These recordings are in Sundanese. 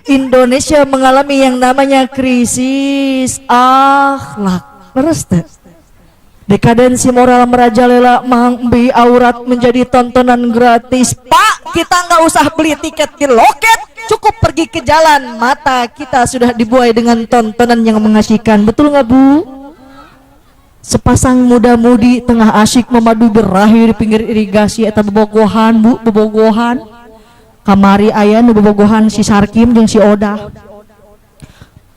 Indonesia mengalami yang namanya krisis akhlak. Leres teh? Dekadensi moral merajalela, mang bi, aurat menjadi tontonan gratis. Pak, kita nggak usah beli tiket di loket, cukup pergi ke jalan, mata kita sudah dibuai dengan tontonan yang mengasihkan. Betul nggak, Bu? Sepasang muda-mudi tengah asyik memadu berahi di pinggir irigasi atau bebogohan, Bu, bebogohan. Kamari aya nu bebogohan si Sarkim jeung si Odah.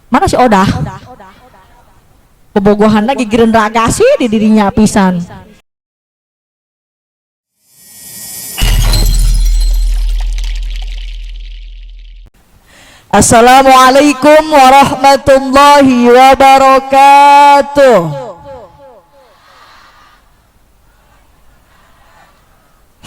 Mana si Odah? Bobogohan lagi gigireun ragasi di dirinya pisan. Assalamualaikum warahmatullahi wabarakatuh.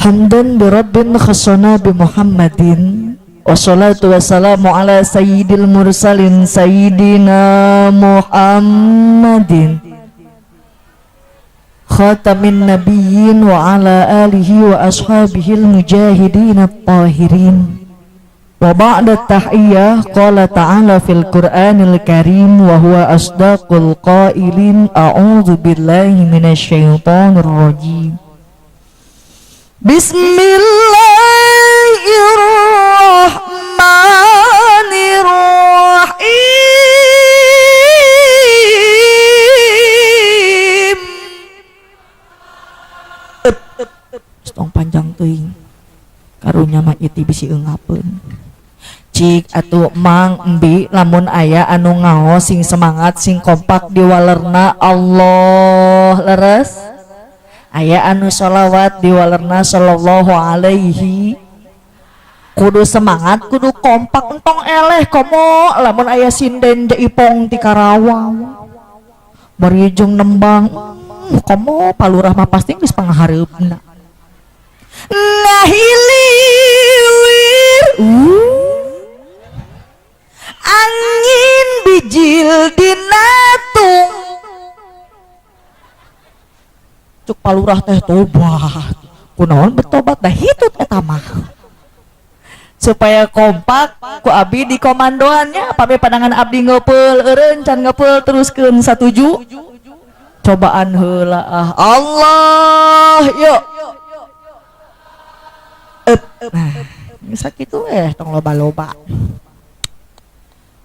Hamdan bi rabbin khassana bi Muhammadin. Wassalatu wassalamu ala sayyidil mursalin sayyidina Muhammadin khatamin nabiyyin wa ala alihi wa ashabihil mujahidin at-tahirin. Wa ba'da tahiyyah, qala ta'ala fil qur'anil karim wa huwa asdaqul qailin, a'udzu billahi minasyaitonir rajim. Bismillahirrahmanirrahim. Tong panjang teuing. Karunya mah iti bisi eungapeun. Cik atuh mang embi, lamun aya anu ngaos sing semangat sing kompak di walerna Allah, leres? Aya anu sholawat di walerna sallallahu alaihi, kudu semangat, kudu kompak, entong eleh. Komo lamun aya sinden jaipong ti Karawang bari jeung nembang, komo palurah mah pasti geus pangahareupna ngahiliwir, angin bijil dinatung. Cuk palurah teh, tobat kunaon bertobat, dah hitut eta mah. Supaya kompak ku abdi di komandoannya, pami pandangan abdi ngepeul eureun can ngepeul, teruskeun satuju cobaan heula. Ah, Allah, yuk. Nah, sakitu tong loba-loba.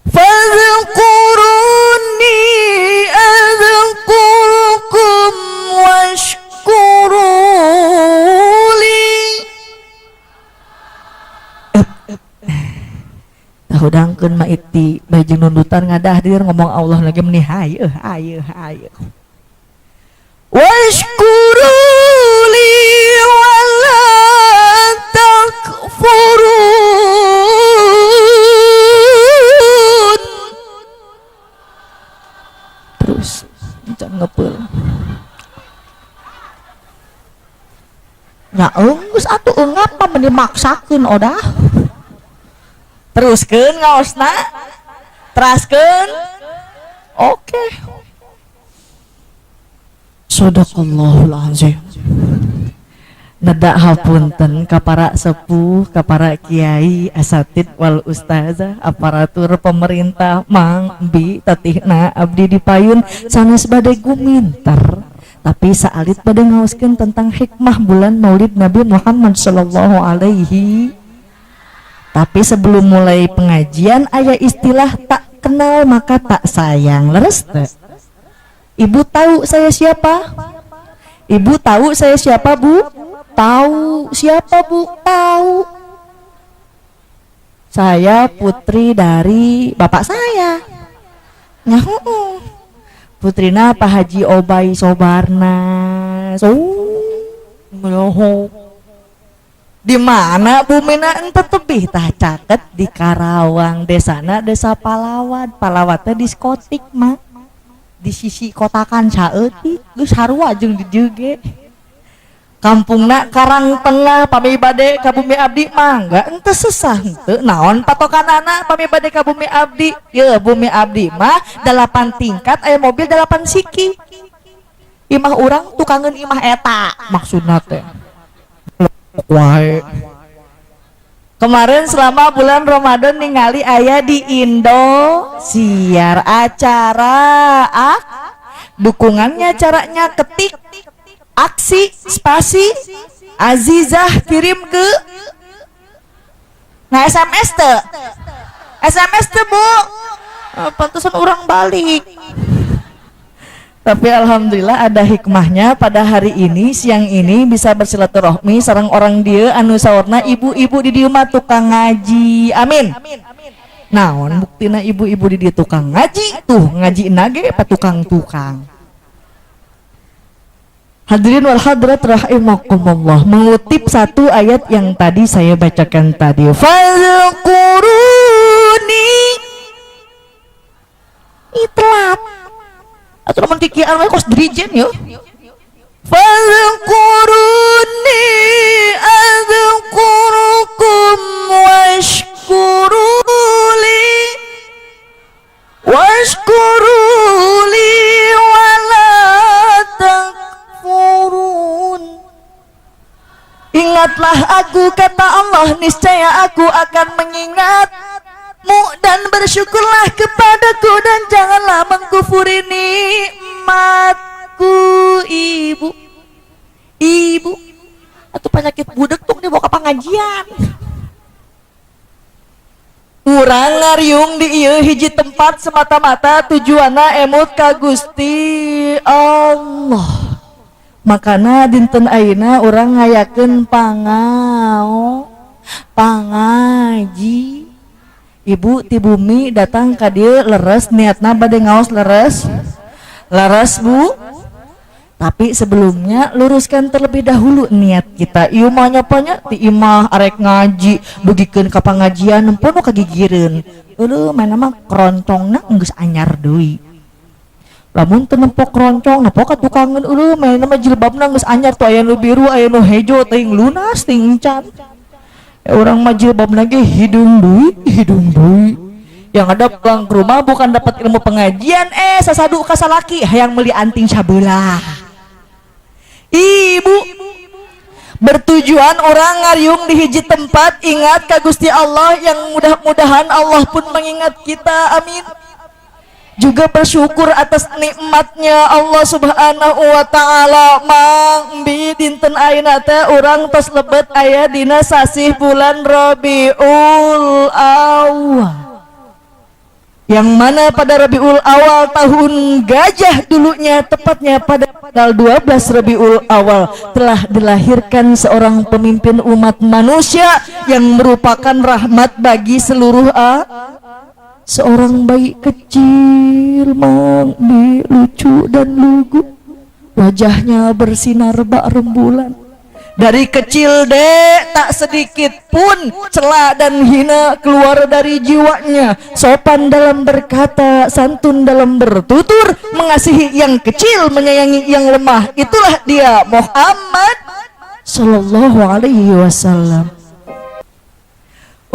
Fadhkuruni adzkurkum washkuruli. Hudangkeun mah iti baju nundutan ngadahdir ngomong Allah lagi meni hayu hayu hayu. Washkuruli wala takfurun. Terus can ngepeul nya, enggeus atuh, eungap mah meni maksakeun odah. Teruskeun ngaosna, teraskeun. Oke, sadaqallahul azim. Nedak hapunten ka para sepuh, ka para kiai, asatid wal ustazah, aparatur pemerintah, mang bi, tetihna abdi di payun sanes bade guminter, tapi saalit bade ngaoskeun tentang hikmah bulan Maulid Nabi Muhammad sallallahu alaihi. Tapi sebelum mulai pengajian, aya istilah tak kenal maka tak sayang, leres teu? Ibu tahu saya siapa? Ibu tahu saya siapa, Bu? Tahu siapa, Bu? Tahu. Saya putri dari bapak saya. Nah, putrina Pak Haji Obay Sobarna. So, di mana bumina ente tebih tah caket di Karawang, desana Desa Palawat. Palawat teh diskotik mah di sisi kotakan saeutik geus sarua jeung di dieu ge. Kampungna Karang Tengah. Pami bade ka bumi abdi mangga, ente sesah henteu, naon patokanana pami bade ka bumi abdi? Ye, bumi abdi mah 8 tingkat, aya mobil 8 siki. Imah urang tukangeun imah eta maksudna teh wae. Kemarin selama bulan Ramadan ningali aya di Indosiar acara ah, dukungannya caranya ketik aksi spasi Azizah, kirim ke, nah, SMS teh, SMS teh, Bu. Eh, pantesan orang balik. Tapi alhamdulillah ada hikmahnya, pada hari ini, siang ini bisa bersilaturahmi sareng orang dieu anu saurna ibu-ibu di dieu mah tukang ngaji. Amin. Naon buktina ibu-ibu di dieu tukang ngaji? Tuh, ngaji nage tukang-tukang. Hadirin wal hadirat rahimakumullah, mengutip satu ayat yang tadi saya bacakan tadi. Fadzkuruni telat atau lamun kikian we kos dirijen yo. Fadzkuruni adzkurukum washkuruli washkuruli wala takfurun. Ingatlah aku, kata Allah, niscaya aku akan mengingatmu, dan bersyukurlah kepadaku dan janganlah mengkufuri nikmatku. Ibu, ibu atau penyakit budek tuh dibawa ke pengajian. Urang ngariung di ieu hiji tempat semata-mata tujuanna emut ka Gusti Allah. Makana dinten ayeuna urang ngayakeun pangao pangaji. Ibu ti bumi datang ka dieu, leres niatna bade ngaos, leres, leres, Bu. Tapi sebelumnya luruskan terlebih dahulu niat kita. Ieu mah nya ti imah arek ngaji, dugikeun ka pangajian nempo nu kagigireun. Eueuh, mana mah keroncongna geus anyar deui. Lamun teu nempo keroncong, nempo ka tukangeun. Eueuh, mana mah jilbabna geus anyar tuh, aya nu biru, aya nu hejo, teuing lunas teuing encan. Ya, urang mah jilbabna ge hidung deui, hidung deui. Yang ada pulang ke rumah bukan dapat ilmu pengajian, eh, sasadu ka salaki hayang meuli anting sabelah. Ibu, bertujuan urang ngariung di hiji tempat ingat ka Gusti Allah, yang mudah-mudahan Allah pun mengingat kita, amin. Juga bersyukur atas nikmatnya Allah Subhanahu wa Ta'ala. Mang Bi, dinten ayeuna teh urang tos lebet aya dina sasih bulan Rabiul Awal, yang mana pada Rabiul Awal tahun gajah dulunya, tepatnya pada tanggal 12 Rabiul Awal, telah dilahirkan seorang pemimpin umat manusia yang merupakan rahmat bagi seluruh seorang bayi kecil, Mang Bi, lucu dan lugu, wajahnya bersinar bak rembulan. Dari kecil, Dek, tak sedikit pun cela dan hina keluar dari jiwanya. Sopan dalam berkata, santun dalam bertutur, mengasihi yang kecil, menyayangi yang lemah. Itulah dia Muhammad Sallallahu Alaihi Wasallam.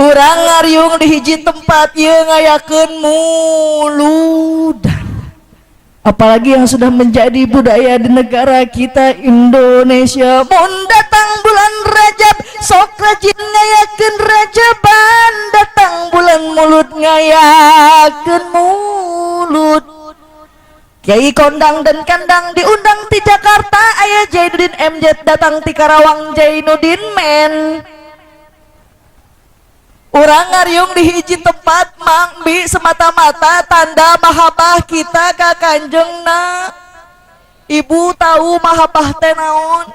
Urang ngariung di hiji tempat ieu ngayakeun muludan, apalagi yang sudah menjadi budaya di negara kita Indonesia. Mun datang bulan Rajab sok rajin ngayakeun rajaban, datang bulan Mulud ngayakeun mulud. Kiai kondang dan kandang diundang di Jakarta, aya Jainuddin MZ datang di Karawang, Jainuddin Men. Urang ngariung di hiji tempat, Mang Bi, semata-mata tanda mahabbah kita ka Kanjeng na. Ibu tahu mahabbah teh naon?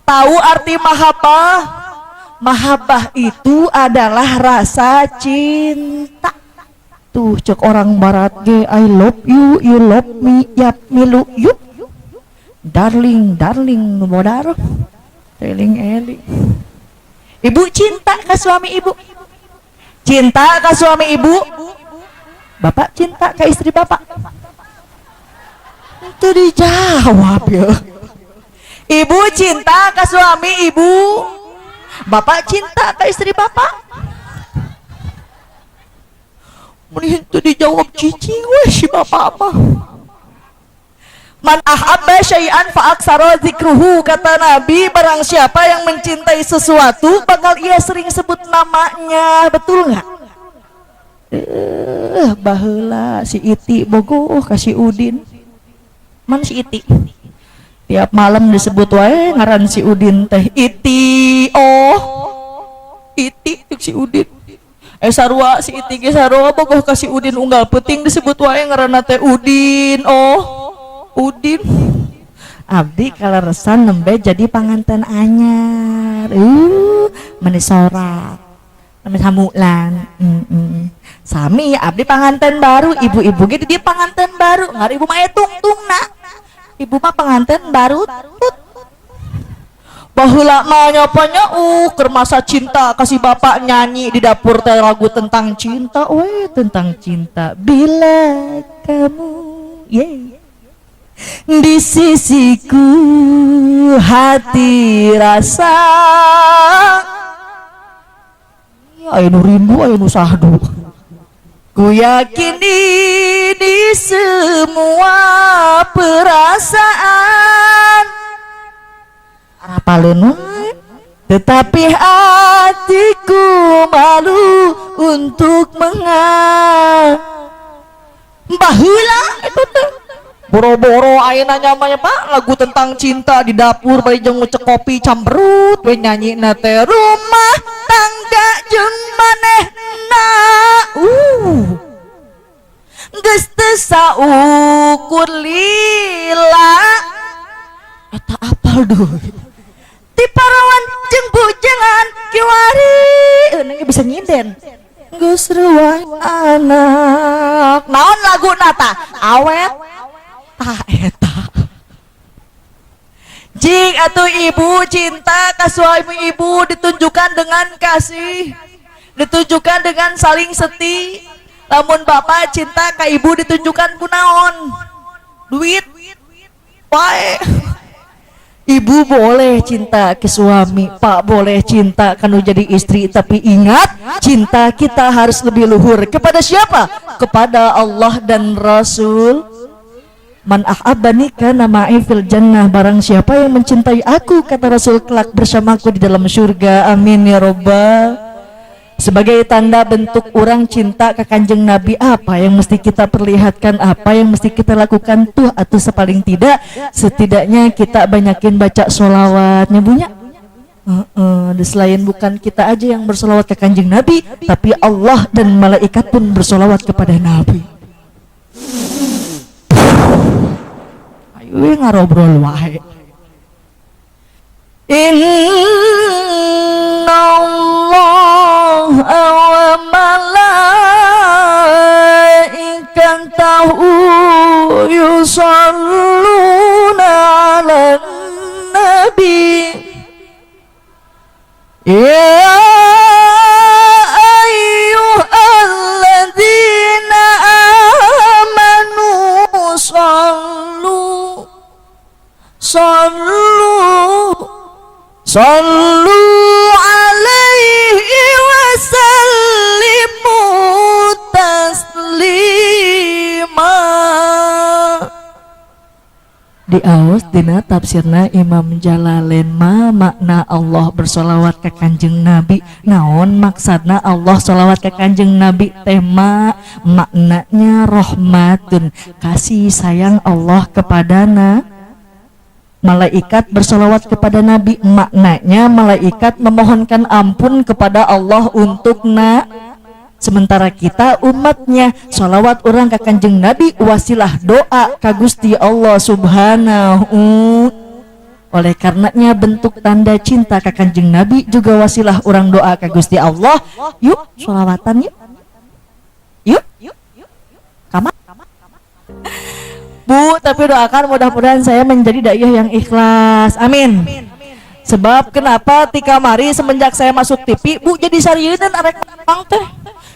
Tahu arti mahabbah? Mahabbah itu adalah rasa cinta. Tuh, cek orang barat ge, I love you, you love me, yap milu yuk. Darling, darling, nu modar. Eling eling. Ibu cinta ke suami ibu? Cinta ke suami ibu? Bapak cinta ke istri bapak? Itu dijawab ya. Ibu cinta ke suami ibu? Bapak cinta ke istri bapak? Mending itu dijawab, cicing weh si bapak mah. Man ahabba syai'an fa aksara zikruhu, kata Nabi, barang siapa yang mencintai sesuatu bakal ia sering sebut namanya. Betul nggak? Eh, baheula si Iti bogoh ka si Udin. Mana si Iti? Tiap malam disebut wae ngaran si Udin teh. Iti, oh, Iti cek si Udin. Eh, sarua si Iti ge sarua bogoh ka si Udin, unggal peuting disebut wae ngaranna teh Udin, oh, Udin. Abdi kaleresan nembe jadi panganten anyar, meni sorak nembe samulan. Sami abdi panganten baru, ibu-ibu gitu dia panganten baru ngar ibu mah tungtung na ibu mah panganten baru tut. Baheula mah nyapanya keur masa cinta kasih bapak nyanyi di dapur teh lagu tentang cinta we, tentang cinta, bila kamu, yeah, di sisiku hati rasa ya, aya nu rindu, aya nu sahdu, ku yakin ini semua perasaan arapaleun wae, tetapi hatiku malu untuk mengaku. Baheula itu teh boro-boro ayeuna nyamanya, Pak, lagu tentang cinta di dapur bari jeung ngucek kopi camberut we nyanyi na teh rumah tangga jeung manehna, geus teu saukur lila. Eta apal deui ti parawan jeung bujangan kiwari. Eueuh, bisa nyinden geus reuang anak. Naon laguna tah? Awet tah eta. Jing atau ibu cinta ka suami ibu ditunjukkan dengan kasih, ditunjukkan dengan saling seti. Lamun bapak cinta ka ibu ditunjukkan kunaon? Duit wae. Ibu boleh cinta ke suami, pak boleh cinta kanu jadi istri, tapi ingat, cinta kita harus lebih luhur kepada siapa? Kepada Allah dan Rasul. Man ahabbani kana ma'i fil jannah, barang siapa yang mencintai aku, kata Rasul, kelak bersamaku di dalam surga. Amin ya robbal. Sebagai tanda bentuk orang cinta ke Kanjeng Nabi, apa yang mesti kita perlihatkan, apa yang mesti kita lakukan tuh? Atau sepaling tidak, setidaknya kita banyakin baca sholawatnya punya. Selain bukan kita aja yang bersolawat ke Kanjeng Nabi, tapi Allah dan malaikat pun bersolawat kepada Nabi. Ayo ngarobrol wae. Inna Allah wa malaikatahu yusalluna ala nabi ya ayyuhalladzina amanu sallu sallu sallu alaihi wa sallimu taslima. Diaos dina tafsirna Imam Jalalain ma makna Allah bersolawat ke Kanjeng Nabi. Naon maksudna Allah solawat ke Kanjeng Nabi tema? Maknanya rahmatun, kasih sayang Allah kepada na. Malaikat bersolawat kepada Nabi, maknanya malaikat memohonkan ampun kepada Allah untuk na. Sementara kita umatnya sholawat orang ke Kanjeng Nabi wasilah doa ka Gusti Allah Subhanahu. Oleh karenanya bentuk tanda cinta ke Kanjeng Nabi juga wasilah orang doa ke Gusti Allah. Yuk sholawatan yuk. Yuk. Kamar. Bu, tapi doakan mudah-mudahan saya menjadi daiyah yang ikhlas. Amin. Sebab kenapa tika mari semenjak saya masuk TV, Bu, jadi sarieun arek mang teh.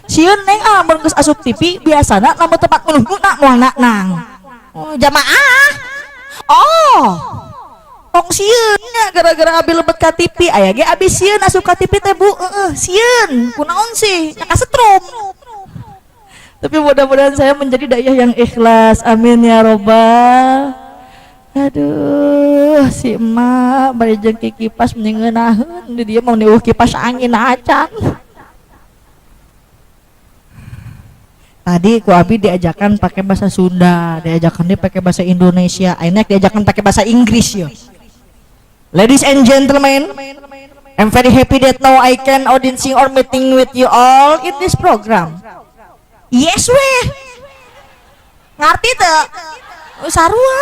Sieun neng ah mun geus asup TV biasana lamun tempat nak moal nang. Oh, jamaah. Oh. Tong sieun nya gara-gara abi lebet ka TV, aya ge abi sieun asup ka TV teh, Bu, heeh, sieun. Kunaon sih? Nya kasetrum. Tapi mudah-mudahan saya menjadi daiyah yang ikhlas. Amin ya robbal. Aduh, si emak bari jeung kipas mending ngeunaheun di dieu mah niuh kipas angin acan. Tadi ku abi diajakan pakai bahasa Sunda, diajakan dia pakai bahasa Indonesia, ayeuna diajakan pakai bahasa Inggris ya. Ladies and gentlemen, I'm very happy that now I can audiencing or meeting with you all in this program. Yes weh. Ngerti teu? Sarua.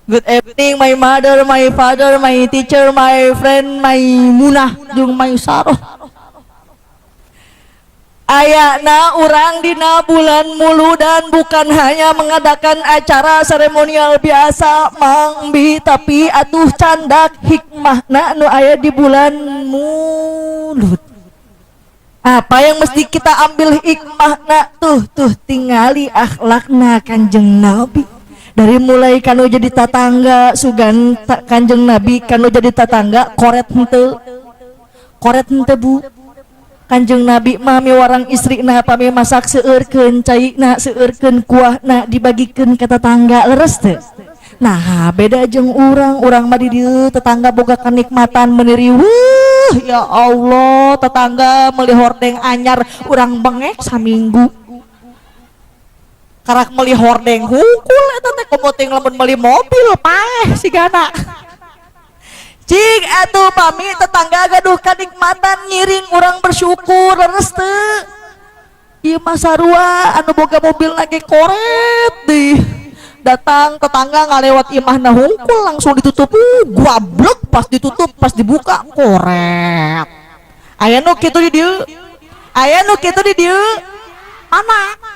Good evening my mother, my father, my teacher, my friend, my munah, jeung my saroh. Ayana urang dina bulan muludan bukan hanya mengadakan acara seremonial biasa mangbi, tapi atuh candak hikmahna nu aya di bulan mulud. Apa yang mesti kita ambil hikmahna tuh tuh tingali akhlakna Kanjeng Nabi. Dari mulai kanu jadi tatangga sugan Kanjeng Nabi kanu jadi tatangga koret henteu. Koret henteu Bu. Kanjeng Nabi mah miwarang istrina pami masak seueurkeun caina seueurkeun kuahna dibagikeun ka tetangga leres teu. Nah beda jeung urang, urang mah di dieu tetangga boga kenikmatan meuni riweuh ya Allah tetangga meuli hordeng anyar urang bengek saminggu. Karak meuli hordeng hungkul eta teh komo teh lamun meuli mobil paeh sigana. Cing atuh pami tetangga gaduh kanikmatan ngiring urang bersyukur leres teu. Ieu mah sarua anu boga mobil lagi koret deh. Datang tetangga ngalewat imahna hungkul langsung ditutup, guablek pas ditutup pas dibuka koret. Aya nu kitu di dieu? Aya nu kitu di dieu? Mana?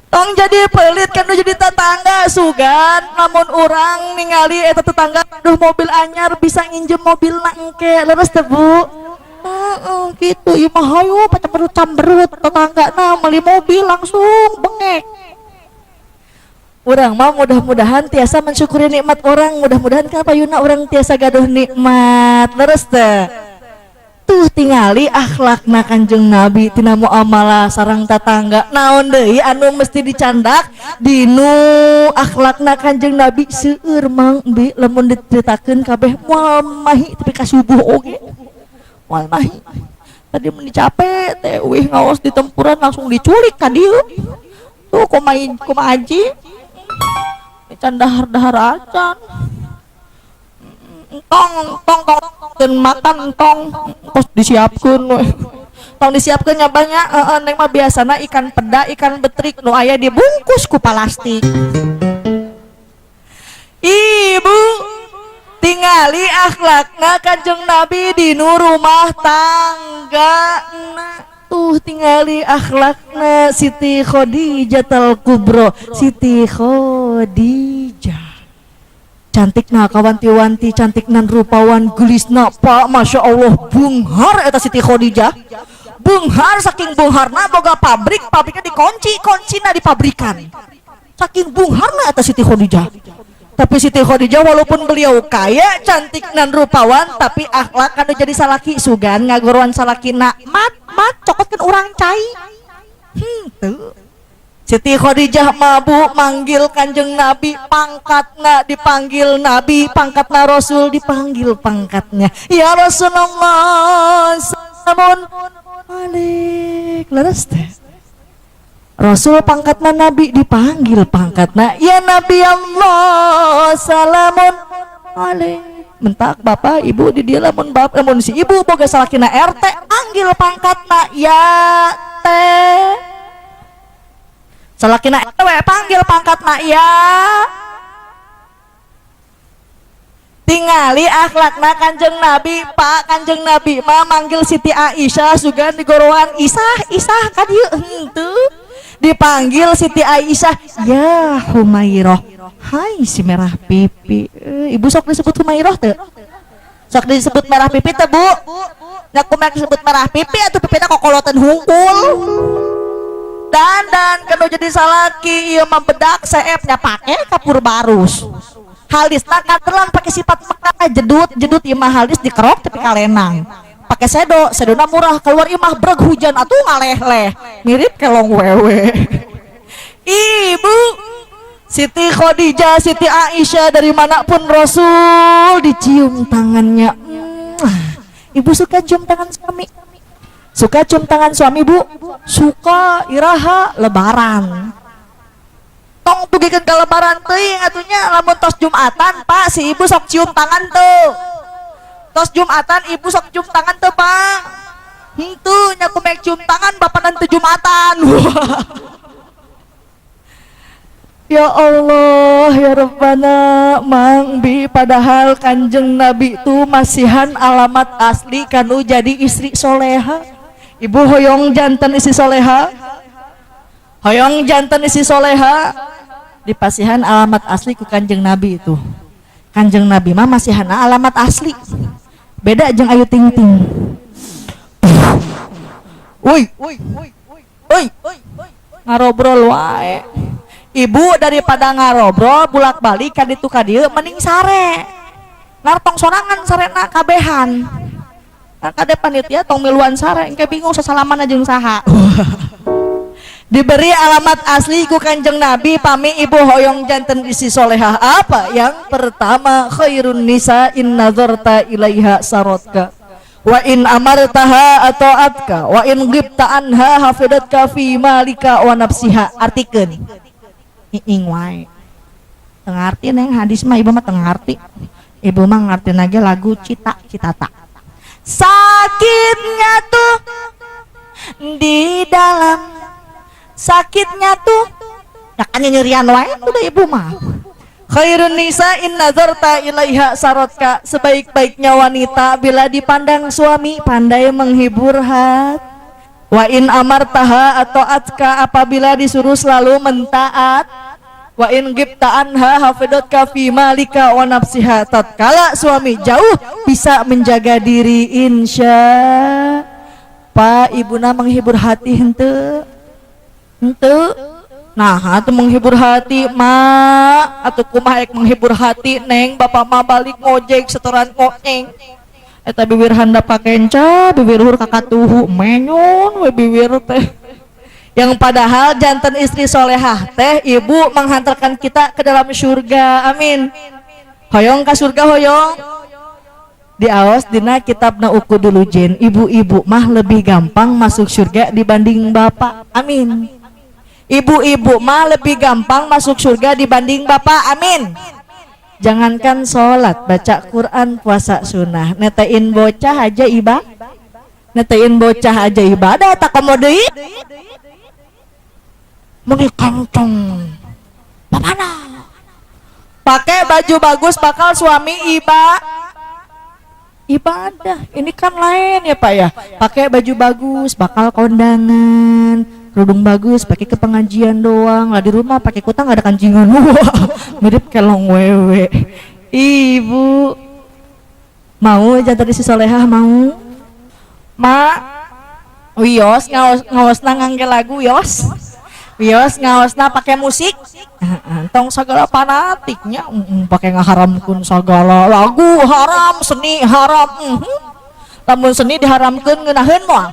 Tong jadi pelit kan jadi tetangga sugan namun urang ningali eta tetangga aduh mobil anyar bisa nginjem mobil na engke leres teh Bu. Heeh kitu ieu mah hayu pacemberut camberut tetangga na meuli mobil langsung bengek. Urang mah mudah-mudahan tiasa mensyukuri nikmat orang, mudah-mudahan ka payuna urang tiasa gaduh nikmat leres teh. Tuh tingali akhlakna Kanjeng Nabi tina muamalah sareng tetangga naon deui anu mesti dicandak dinu akhlakna Kanjeng Nabi seueur Mang Bi lamun diceritakeun kabeh moal mahi tapi ka subuh oge moal mahi. Tadi mun capek teh wih ngaos di tempuran langsung diculik ka dieu tuh kumaha aji can dahar-dahar acan tong tong tong makan tong kos disiapkeun we. Tong disiapkeun nya banyak heeh neng mah biasana ikan peda ikan betrik nu aya dibungkus ku plastik. Ibu tingali akhlakna Kanjeng Nabi dinu rumah tangga tuh tingali akhlakna Siti Khadijah al-Kubra Siti Khadijah cantik na kawanti-wanti cantik nan rupawan gelisna Pak Masya Allah bunghar eta Siti Khadijah bunghar saking bungharna boga pabrik pabriknya dikunci kuncina di pabrikan saking bungharna eta Siti Khadijah. Tapi Siti Khadijah walaupun beliau kaya cantik nan rupawan tapi akhlak kanu jadi salaki sugan ngagoroan salakina mat mat cokotkeun urang cai henteu. Siti Khadijah mabu manggil Kanjeng Nabi pangkatna dipanggil Nabi pangkatna Rasul dipanggil pangkatnya ya Rasulullah salamun alik leres teh. Rasul pangkatna Nabi dipanggil pangkatna ya Nabi Allah salamun alik. Mentak bapak ibu di dia lamun bapak lamun si ibu boga salakina RT panggil pangkatna ya teh. Salakina RW panggil pangkatna ya. Tingali akhlakna Kanjeng Nabi Pak Kanjeng Nabi mah manggil Siti Aisyah sugan digorowan Isah Isah ka dieu henteu dipanggil Siti Aisyah ya Humairah hai si merah pipi. Ibu sok disebut Humairah teu? Sok disebut merah pipi teu Bu? Nya kumaha disebut merah pipi atuh pipina kokoloten hungkul. Dandan kanu jadi salaki ieu mah bedak seepnya pake kapur barus. Halisna katelan pake sifat mekah jedut jedut ieu mah halis dikerok tapi kalenang. Pake sedo, sedona murah keluar imah breg hujan atuh ngaleh-leh mirip kelong wewe. Ibu Siti Khadijah, Siti Aisyah, dari manapun Rasul dicium tangannya. Ibu suka cium tangan suami? Suka cium tangan suami, Bu? Suka. Iraha? Lebaran. Tong dugikeun ka lebaran teuing atuh nya. Lamun tos Jumatan, Pak, si ibu sok cium tangan tuh. Tos Jumatan ibu sok cium tangan tuh, Pak? Henteu nya. Kumek cium tangan bapak nanti Jumatan. Ya Allah, ya Rabbana, Mang, Bi, padahal Kanjeng Nabi itu masihan alamat asli kanu jadi istri soleha. Ibu hoyong janten istri soleha? Hoyong janten istri soleha? Dipasihan alamat asli ku Kanjeng Nabi itu. Kanjeng Nabi mah masihan alamat asli. Beda jeung Ayu Ting Ting. Woi, woi, ngarobrol wae. Ibu, daripada ngarobrol bulak balik ka ditu ka dieu, mending sare. Nartong sorangan sarena, kabehan. Nah, kade panitia tong miluan sare, engke bingung sasalaman jeung saha. Diberi alamat asli ku Kanjeng Nabi pami ibu hoyong janten istri solehah. Apa yang pertama? Khairun nisa in nazarta ilaiha sarotka wa in amartaha ata'atka wa in ghibta anha hafidatka fi malika wa nafsiha. Artikeun iing wae. Teu ngarti, Neng, hadis mah ibu mah teu ngarti. Ibu mah ngarti lagi lagu Cita Citata. Sakitnya tuh di dalam, sakitnya tuh ya kan, nyerian wae udah ibu mah. Khairun nisa in nazarta ilaiha sarotka, sebaik-baiknya wanita bila dipandang suami pandai menghibur hati. Wa in amartaha ata'atka, apabila disuruh selalu mentaat. Wa in ghibta anha hafidatka fi malika wa nafsiha, tatkala suami jauh bisa menjaga diri, insya. Pak, ibuna menghibur hati henteu? Henteu. Nah, atau menghibur hati ma atau kumaha menghibur hati, Neng? Bapak mah balik ngojek setoran ngoceng eta bibir handap pakenca, bibir luhur kakatuhu, menyon we bibir teh. Yang padahal janten istri solehah teh, ibu, menghantarkan kita ke dalam surga. Amin. Hoyong ka surga? Hoyong? Diaos dina kitab na Uqudul Lujain, ibu-ibu mah lebih gampang masuk surga dibanding bapak. Amin. Ibu-ibu mah lebih gampang masuk surga dibanding bapak. Amin. Jangankan sholat, baca Quran, puasa sunnah, netein bocah aja iba netein bocah aja ibadah. Tak komo deui meni kantong mana pakai baju bagus bakal suami ibadah. Ini kan lain ya, Pak, ya. Pakai baju bagus bakal kondangan, kerudung bagus pakai ke pengajian doang lah, di rumah pakai kutang nggak ada kancingan. Wah, mirip kelong wewe. Ibu mau jadi si solehah? Mau? Ma wios ngaos, ngaosna ngangge lagu, wios wios ngaosna pakai musik. Tong segala fanatiknya, pakai ngaharamkeun segala lagu haram, seni haram. Lamun seni diharamkeun, ngeunaheun moal?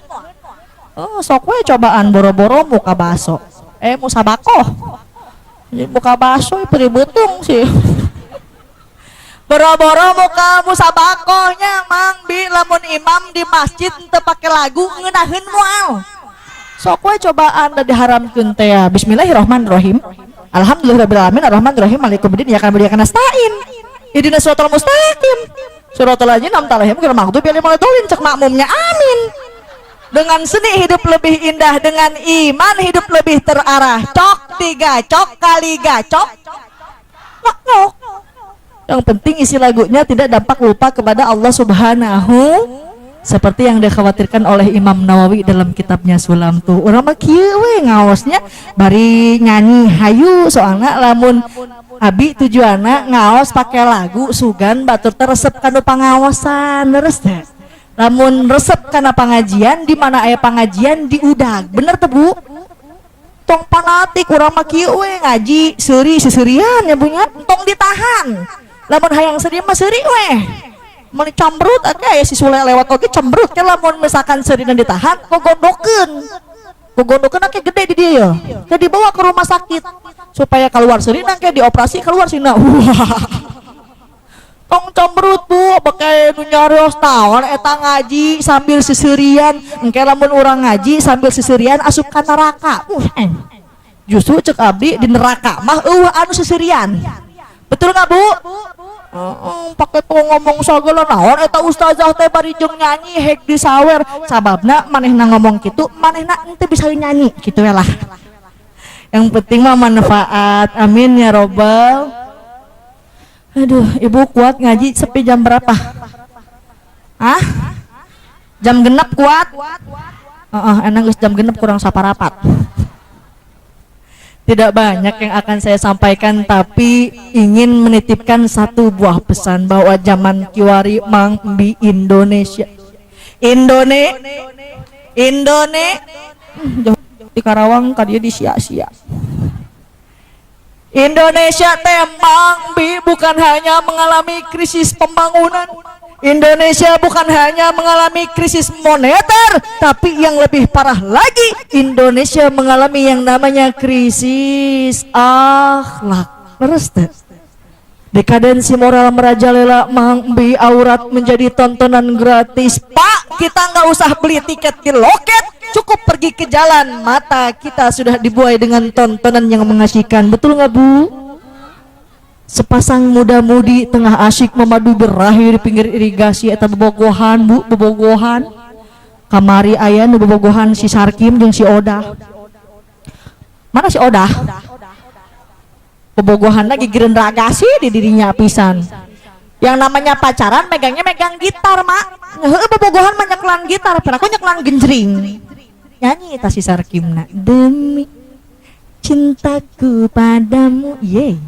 Oh, sok we cobaan boro-boro muka baso, eh, musabakoh. Jadi muka baso peri beuteung sih. Boro-boro muka musabakohnya, Mang, Bi, lamun imam di masjid teu pake lagu, ngeunaheun moal? Sok we cobaan da diharamkeun teh ya. Bismillahirrahmanirrahim. Alhamdulillahirabbil alamin arrahmanirrahim maliki yaumiddin iyyaka na'budu wa iyyaka nasta'in. Ihdinas siratal mustaqim. Siratal ladzina an'amta alaihim ghairil maghdubi alaihim waladdallin. Cek makmumnya, amin. Dengan seni hidup lebih indah, dengan iman hidup lebih terarah. Cok digacok kali gacok. Ngok ngok. Yang penting isi lagunya tidak dampak lupa kepada Allah Subhanahu, seperti yang dikhawatirkan oleh Imam Nawawi dalam kitabnya Sulam tuh. Urang mah kieu we ngaosnya bari nyanyi hayu, soalnya lamun abi tujuanna ngaos pakai lagu sugan batur teh resep kanu pangaosan. Leres teh lamun resep kana pengajian? Di mana aya pengajian diudag, bener tuh, Bu? Tong fanatik. Urang mah kieu we ngaji, seuri seserian ya punya, tong ditahan. Lamun hayang sedih mah seuri we, meuni cambrut. Oke, ya si Sule lewat oge cemberut ya. Lamun misalkan seuri dan ditahan, gogondokeun. Gogondokeun ke gede di dia ya. Ke dibawa ke rumah sakit supaya keluar seurina, ke dioperasi keluar seurina. Wah. Tong cemberut, Bu, pakai nu nyarios naon eta ngaji sambil seserian. Engke lamun urang ngaji sambil seserian asup ka neraka. Justru cek abdi di neraka mah euweuh anu seserian. Betul nggak, Bu? Pakai tuh ngomong segala naon eta ustazah teh bari jeung nyanyi hek disawer. Sababna manehna ngomong kitu, manehna ente bisa nyanyi kitu we lah. Yang penting mah manfaat. Amin ya robbal. Aduh, Ibu kuat ngaji sepi jam berapa? Ah? Jam 6 kuat? Enak geus jam 5 kurang saparapat. Tidak banyak yang akan saya sampaikan, tapi ingin menitipkan satu buah pesan bahwa zaman kiwari mang di Indonesia. Indone Indone jauh di Karawang ka dieu di sia-sia. Indonesia teh, Mang Bi, bukan hanya mengalami krisis pembangunan. Indonesia bukan hanya mengalami krisis moneter, tapi yang lebih parah lagi, Indonesia mengalami yang namanya krisis akhlak. Leres teh? Dekadensi moral merajalela, Mang Bi, aurat menjadi tontonan gratis. Pak, kita nggak usah beli tiket di loket, cukup pergi ke jalan, mata kita sudah dibuai dengan tontonan yang mengasihkan. Betul nggak, Bu? Sepasang muda-mudi tengah asyik memadu berahi di pinggir irigasi eta bobogohan, Bu, bobogohan. Kamari aya nu bobogohan si Sarkim jeung si Odah. Mana si Odah? Bobogohan lagi gigireun ragasi di dirinya pisan. Yang namanya pacaran megangnya megang gitar, Mak. Heuh, bobogohan mah nyekelan gitar, aku nyekelan genjring. Nyanyi eta si Sarkimna, "Demi cintaku padamu, ye.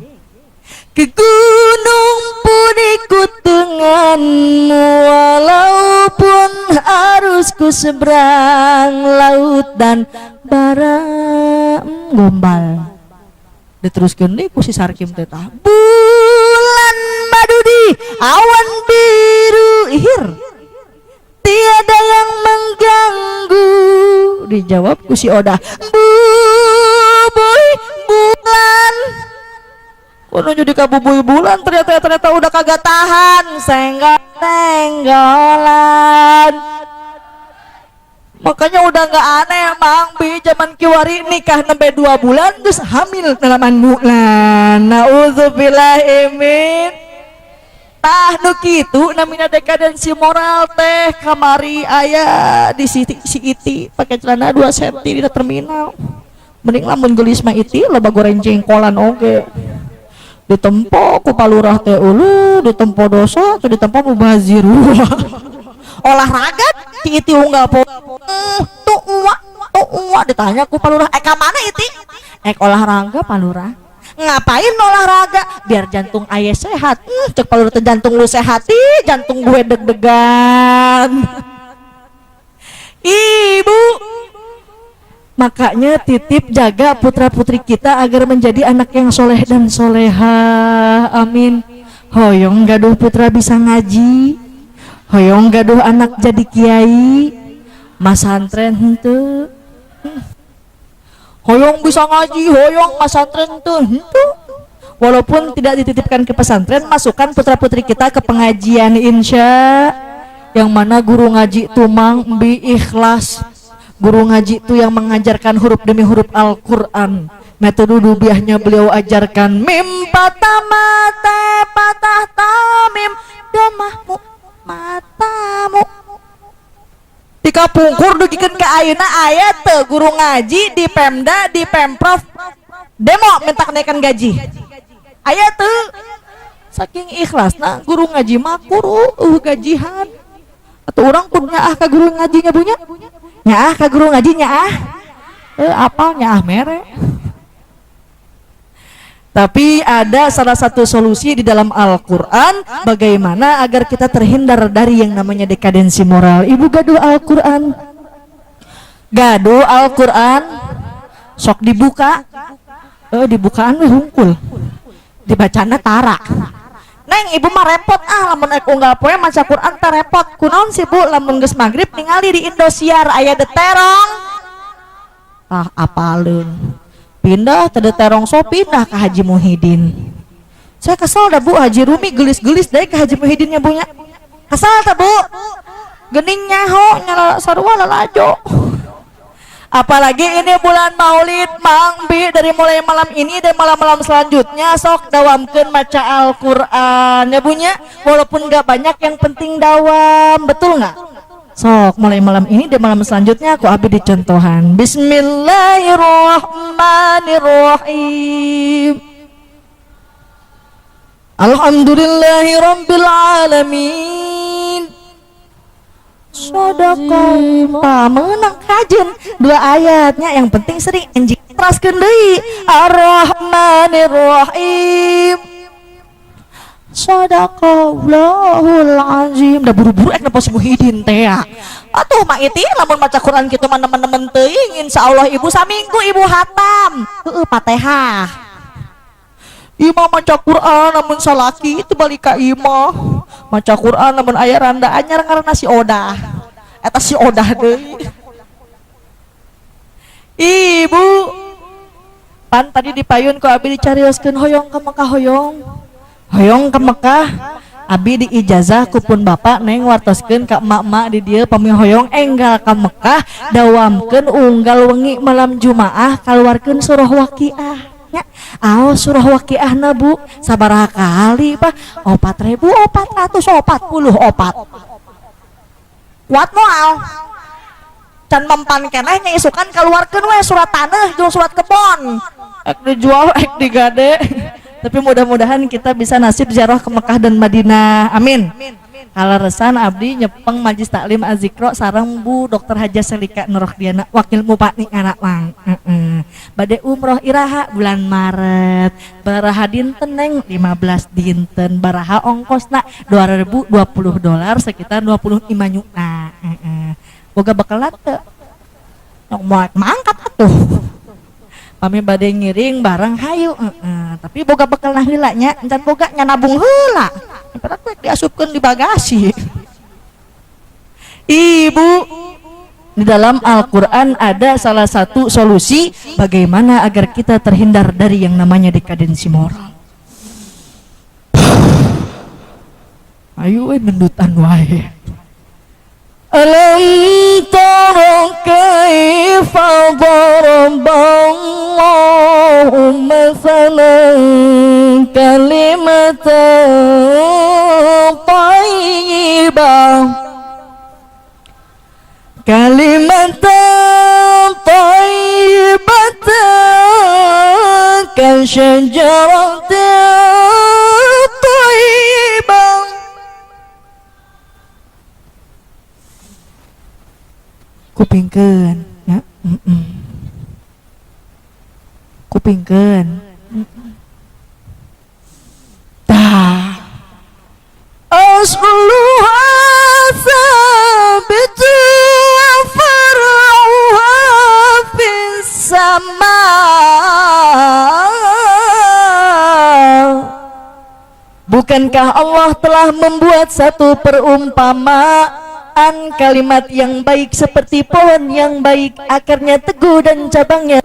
Ke gunung pun ikut denganmu, walaupun harus ku seberang laut dan bara." Gombal diteruskan deh ku si Sarkim teh tah, "Bulan madu di awan biru ihir, tiada yang mengganggu." Dijawab ku si Odah, "Bubuy bulan." Kudu jadi kabubuy bulan ternyata, ternyata udah kagak tahan senggol senggolan. Makanya udah nggak aneh, Mang Bi, zaman kiwari nikah sampai 2 bulan terus hamil 8 bulan. Naudzubillah min. Tah, nu kitu namina dekadensi moral teh. Kamari aya di si, si Iti pakai celana 2 cm di terminal. Mending lamun geulis mah Iti loba goreng jengkolan oge. Ditempo ku palurah teh ulu, ditempo dosa atau ditempo mubazir. Olahraga ti Iti unggal po tuh uwa tuh uwa. Ditanya ku palurah, "Eh, ka mana Iti?" "Ek olahraga, Palurah." "Ngapain olahraga?" "Biar jantung ayah sehat." Cek palurah teh, "Jantung lu sehat ih, jantung gue deg-degan." Ibu, makanya titip jaga putra putri kita agar menjadi anak yang soleh dan soleha. Amin. Hoyong gaduh putra bisa ngaji, hoyong gaduh anak jadi kiai, masantren henteu. Hoyong bisa ngaji, hoyong masantren tuh henteu. Walaupun tidak dititipkan ke pesantren, masukkan putra putri kita ke pengajian, insya yang mana guru ngaji tuh, Mang Bi, ikhlas. Guru ngaji itu yang mengajarkan huruf demi huruf Al-Quran, metode dubiahnya beliau ajarkan, mim patah mata patah tamim domahmu matamu. Di kapungkur dugikeun ka ayeuna aya teu guru ngaji di Pemda, di Pemprov demo minta kenaikan gaji? Aya teu? Saking ikhlasna guru ngaji mah kuru gajihan atau orang pun nyaah ka guru ngajinya bunya, nyaah ka guru ngaji, nyaah apa nyaah mere. Tapi ada salah satu solusi di dalam Al-Quran bagaimana agar kita terhindar dari yang namanya dekadensi moral. Ibu gaduh Al-Quran? Gaduh Al-Quran? Sok dibuka. Dibukaan we hungkul. Dibacana tara. "Neng, Ibu mah repot ah, lamun ek unggal poe maca Quran teh repot." "Kunaon sih, Bu?" "Lamun geus maghrib ningali di Indosiar aya The Terong." Tah apaleun. Pindah teu terong so pindah ke Haji Muhidin. Saya kesal dah Bu, Haji Rumi gelis-gelis deh ke Haji Muhidinnya bunya. Kesal tak Bu? Gening nyaho nyala sarua lalajo. Apalagi ini bulan Maulid, Mang Bi, dari mulai malam ini dan malam-malam selanjutnya sok dawamkeun maca Al-Qur'an ya bunya. Walaupun gak banyak yang penting dawam, betul nggak? Sok mulai malam ini dan malam selanjutnya aku abi dicontohan. Bismillahirrahmanirrahim. Alhamdulillahi rabbil alamin. Sadaqah menang kajen dua ayatnya yang penting sering anjing teraskeun deui. Ar-Rahmanir-Rahim. Sadaqallahul azim. Da buru-buru ek napa si Muhyiddin teh ya. Atuh mak iti lamun maca Quran kitu mah nemen-nemen teuing insyaallah ibu saminggu ibu hatam. Heueuh Fatihah. Imah maca Quran namun salaki itu balik ka imah. Maca Quran namun aya randa anyar ngaranna si Odah. Eta si Odah deui. Ibu pan tadi dipayun ku abi dicarioskeun hoyong ka Mekah hoyong. Hoyong ke Mekah abi diijazah ku pun bapak neng wartoskeun ka emak-emak di dieu pami hoyong enggal ka Mekah dawamkeun unggal wengi malam Jumaah kaluarkeun surah Waqiah nya. Aos surah Waqiahna Bu sabaraha kali Pak? 4444. Kuat moal can mempan keneh nya isukan kaluarkeun we surat tanah jeung surat kebon ek dijual ek digade. Tapi mudah-mudahan kita bisa nasib ziarah ke Mekah dan Madinah. Amin. Kaleresan abdi nyepeng Majlis Taklim Az-Zikro sareng Bu Dr. Haja Selika Nurrohdiana wakil bupati Karawang. Bade umroh iraha bulan Maret. Baraha dinten neng 15 dinten. Baraha ongkosna 2020 dolar sekitar 25 juta. Boga bekal teu? Moal mangkat atuh. Pami bade ngiring bareng hayu, tapi boga bekal nah heula nya, encan boga nya nabung heula. Padahal we diasupkeun di bagasi. Ibu, di dalam Al-Quran ada salah satu solusi bagaimana agar kita terhindar dari yang namanya dekadensi moral. Ayo we nendutan wae. Alam tara kaifa daraballahu mathalan kalimatan thayyibah kalimatan thayyibatan kasyajaratin thayyibah. Kupingkeun ya, kupingkeun. Tah asluha thabit wa far'uha fis sama. Bukankah Allah telah membuat satu perumpamaan kalimat yang baik seperti pohon yang baik, akarnya teguh dan cabangnya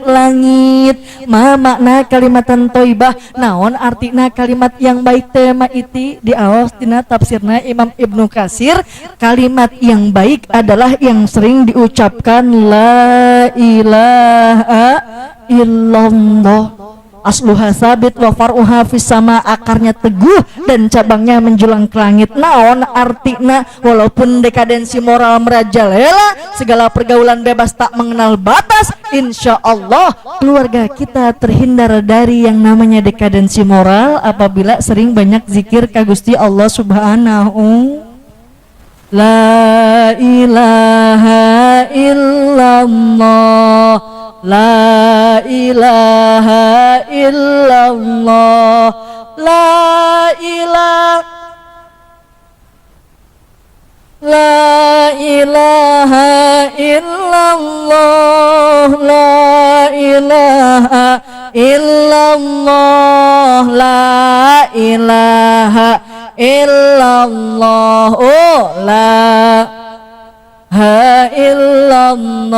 langit. Ma makna kalimatan thayyibah, naon artina kalimat yang baik tema iti diaos dina tafsirna Imam Ibnu Katsir, kalimat yang baik adalah yang sering diucapkan la ilaha illallah. Asluha sabit wa far'uha fis sama, akarnya teguh dan cabangnya menjulang ke langit. Naon artina walaupun dekadensi moral merajalela, segala pergaulan bebas tak mengenal batas, insya Allah keluarga kita terhindar dari yang namanya dekadensi moral apabila sering banyak zikir ka Gusti Allah Subhanahu. La ilaha illallah, la ilaha illallah, la ilaha, la ilaha illallah, la ilaha illallah, la ilaha illallah. Oh la Illallah,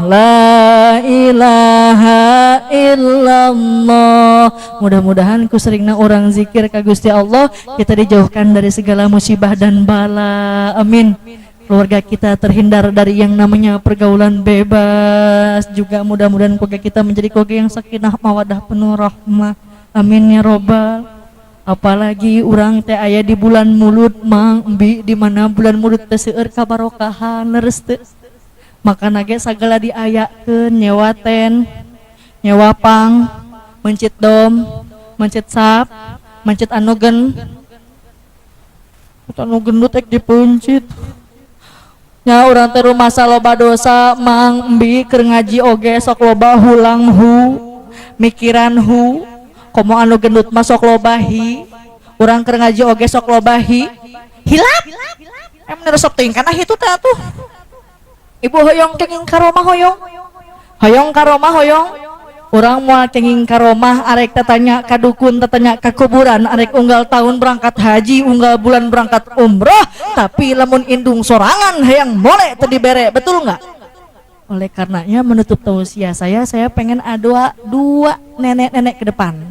la ilaha illallah. Mudah-mudahan ku seringna urang zikir ka Gusti Allah, kita dijauhkan dari segala musibah dan bala. Amin. Keluarga kita terhindar dari yang namanya pergaulan bebas juga. Mudah-mudahan keluarga kita menjadi keluarga yang sakinah, mawadah, penuh rahmah. Amin ya robbal. Apalagi urang teh aya di bulan Mulud, Mang, Bi, di mana bulan Mulud teh seueur kabarokahan, leres teu? Makana ge sagala diayakeun, nyewa ten, nyewa pang, mencit dom, mencit sap, mencit anu gen anu gendut ek dipencit nya. Urang teh rumasa loba dosa, Mang, Bi. Keur ngaji oge sok loba hulang hu, mikiran hu. Komo anu gendut mah sok loba hi. Urang keur ngaji oge sok loba hi, hilap. Emang resep teuing kana hitu teh atuh. Ibu, hoyong kenging karomah? Hoyong, hoyong karomah, hoyong. Urang moal kenging karomah arek tatanya ka dukun, tatanya ka kuburan, arek unggal tahun berangkat haji, unggal bulan berangkat umroh, tapi lamun indung sorangan hayang mole teu dibere, betul nggak? Oleh karenanya, menutup tausiah saya pengen ada dua nenek-nenek ke depan.